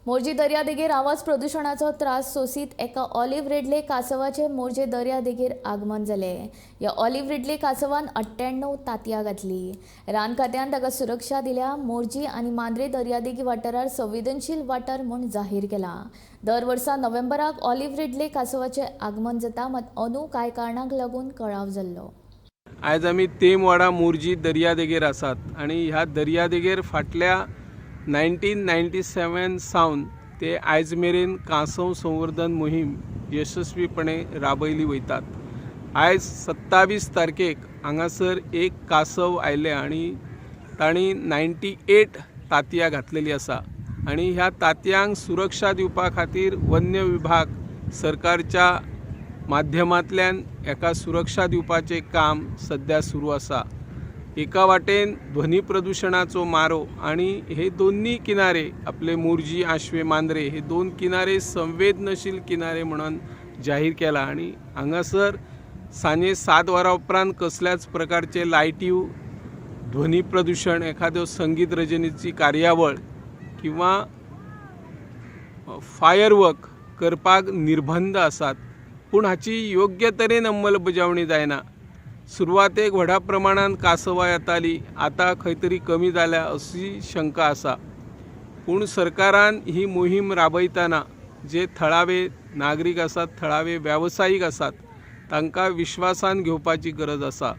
मोरजी दर्यादेगेर आवाज प्रदुशणाचो त्रास सोसीत एका ऑलिव्ह रिडले कासवाचे मोरजे दर्यादेगेर आगमन जालें. ह्या ऑलिव्ह रिडले कासवान 98 तांतयां घातली. रान खात्यान ताका सुरक्षा दिल्या. मोरजी आनी मांद्रे दर्यादेगी वाठारार संवेदनशील वाठार म्हूण जाहीर केला. दर वर्सा नोव्हेंबराक ऑलिव्ह रिडले कासवाचें आगमन जाता, मात अंदू कांय कारणांक लागून कळाव जाल्लो. आयज आमी तेमवाडा मोरजी दर्यादेगेर आसात आनी ह्या दर्यादेगेर फाटल्या 1997 सावन ते आयज मेरेन कांसव संवर्धन मोहीम यशस्वीपणे राबयली वयतात. आयज 27 तारखेक हांगासर एक कासव आयलें आनी तांणी 98 तांतयां घातलेली आसा आनी ह्या तांतयांक सुरक्षा दिवपा खातीर वन्य विभाग सरकारच्या माध्यमांतल्यान हेका सुरक्षा दिवपाचें काम सद्या सुरू आसा. एका वाटेन ध्वनी प्रदुशणाचो मारो आनी हे दोन्ही किनारे आपले मोरजी, आशवे, मांद्रे हे दोन किनारे संवेदनशील किनारे म्हणून जाहीर केला आनी हांगासर सांजे 7 वरां उपरांत कसल्याच प्रकारचे लायटीव, ध्वनी प्रदुशण, एखाद्यो संगीत रजनीची कार्यावळ किंवा फायरवर्क करपाक निर्बंध आसात, पूण हाची योग्य तरेन अंमलबजावणी जायना. सुरवातेक व्हडा प्रमाणान कासवां येतालीं, आतां खंय तरी कमी जाल्या अशी शंका आसा. पूण सरकारान ही मोहीम राबयतना जे थळावे नागरीक आसात, थळावे वेवसायीक आसात, तांकां विश्वासान घेवपाची गरज आसा.